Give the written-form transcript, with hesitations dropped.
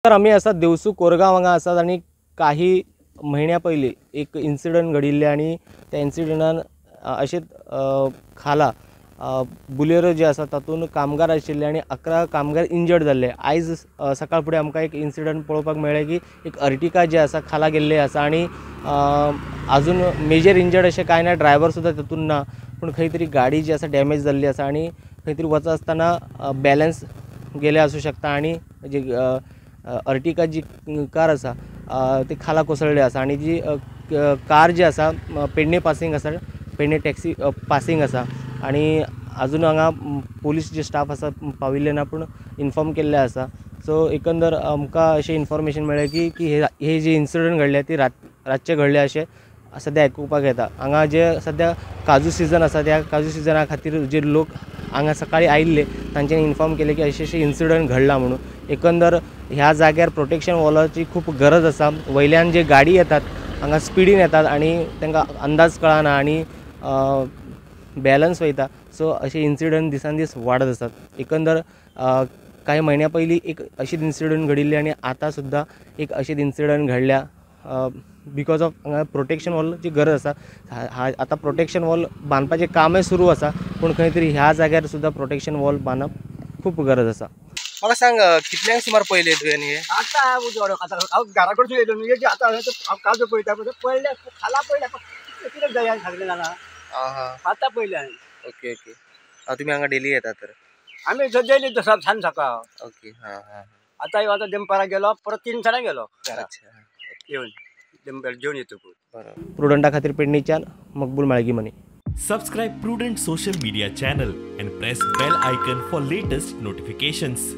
तर आमी आसात देवसू कोरगांव हांगा आसात आनी काही म्हयन्या पयलीं एक इन्सिडंट घडिल्लें आनी त्या इन्सिडंटान अशेंच खाला बुलेरो जे आसा तातूंत कामगार आशिल्ले आनी 11 कामगार इंजर्ड जाल्ले. आयज सकाळ फुडें आमकां एक इन्सिडंट पळोवपाक मेळ्ळें की एक अर्टिका जी आसा खाला गेल्ली आसा आनी आजून मेजर इंजर्ड अशें कांय ना, ड्रायवर सुद्दां तातूंत ना, पूण खंय तरी गाडी जी आसा डॅमेज जाल्ली आसा आनी खंय तरी वता आसतना बॅलन्स गेले आसूं शकता आनी जी अर्टिका जी कार आसा ती खाला कोसळ्ळी आसा आनी जी कार जी आसा पेडणे पासिंग आसा, पेडणे टॅक्सी पासिंग आसा आनी आजून हांगा पोलीस जे स्टाफ आसा पाविल्ले ना, पूण इन्फॉर्म केल्ले आसा. सो एकंदर आमकां अशें इन्फॉर्मेशन मेळ्ळें की हे जे इन्सिडंट घडले ती रातचे घडले अशें सद्या आयकुपाक येता. हांगा जे सद्या काजू सिजन आसा त्या काजू सिजना खातीर जे लोक हांगा सकाळी आयिल्ले तांच्यांनी इन्फॉर्म केलें की अशें अशें इन्सिडंट घडला म्हणून. एकंदर ह्या जाग्यार प्रोटेक्शन वॉलाची खूब गरज आसा. वयल्यान जे गाडी येतात हांगा स्पिडीन येतात आनी तांकां अंदाज कळना आनी बॅलन्स वयता. सो अशे इन्सिडंट दिसान दीस वाडत आसात. एकंदर कांय म्हयन्या पयलीं एक अशीच इन्सिडंट घडिल्ली आनी आतां सुद्दां एक अशीच इन्सिडंट घडल्या because of हांगा प्रोटेक्शन वॉलाची गरज आसा. आतां प्रोटेक्शन वॉल बांदपाचें कामय सुरू आसा, पूण खंय तरी ह्या जाग्यार सुद्दां प्रोटेक्शन वॉल बांदप खूब गरज आसा. म्हाका सांग कितल्यांक सुमार पयलें तुवें हें? आतां आतां हांव घरा कडसून येयलो न्हू, आतां हांव काजू पळयता पळयलें खाला पळयलें कितें जाय सांगलें जाणा आतां पळयलें हांवें. ओके ओके, तुमी हांगा डेली येता तर? आमी डेली सांज सकाळ. ओके हां हां. आतां आतां दनपारां गेलो, परत 3 जाणां गेलो अच्छा येवन दनपार जेवन येतकूच. बरोबर. प्रुडंटा खातीर पेडणेच्यान Maqbool Malgimani. Subscribe Prudent social media channel and press bell icon for latest notifications.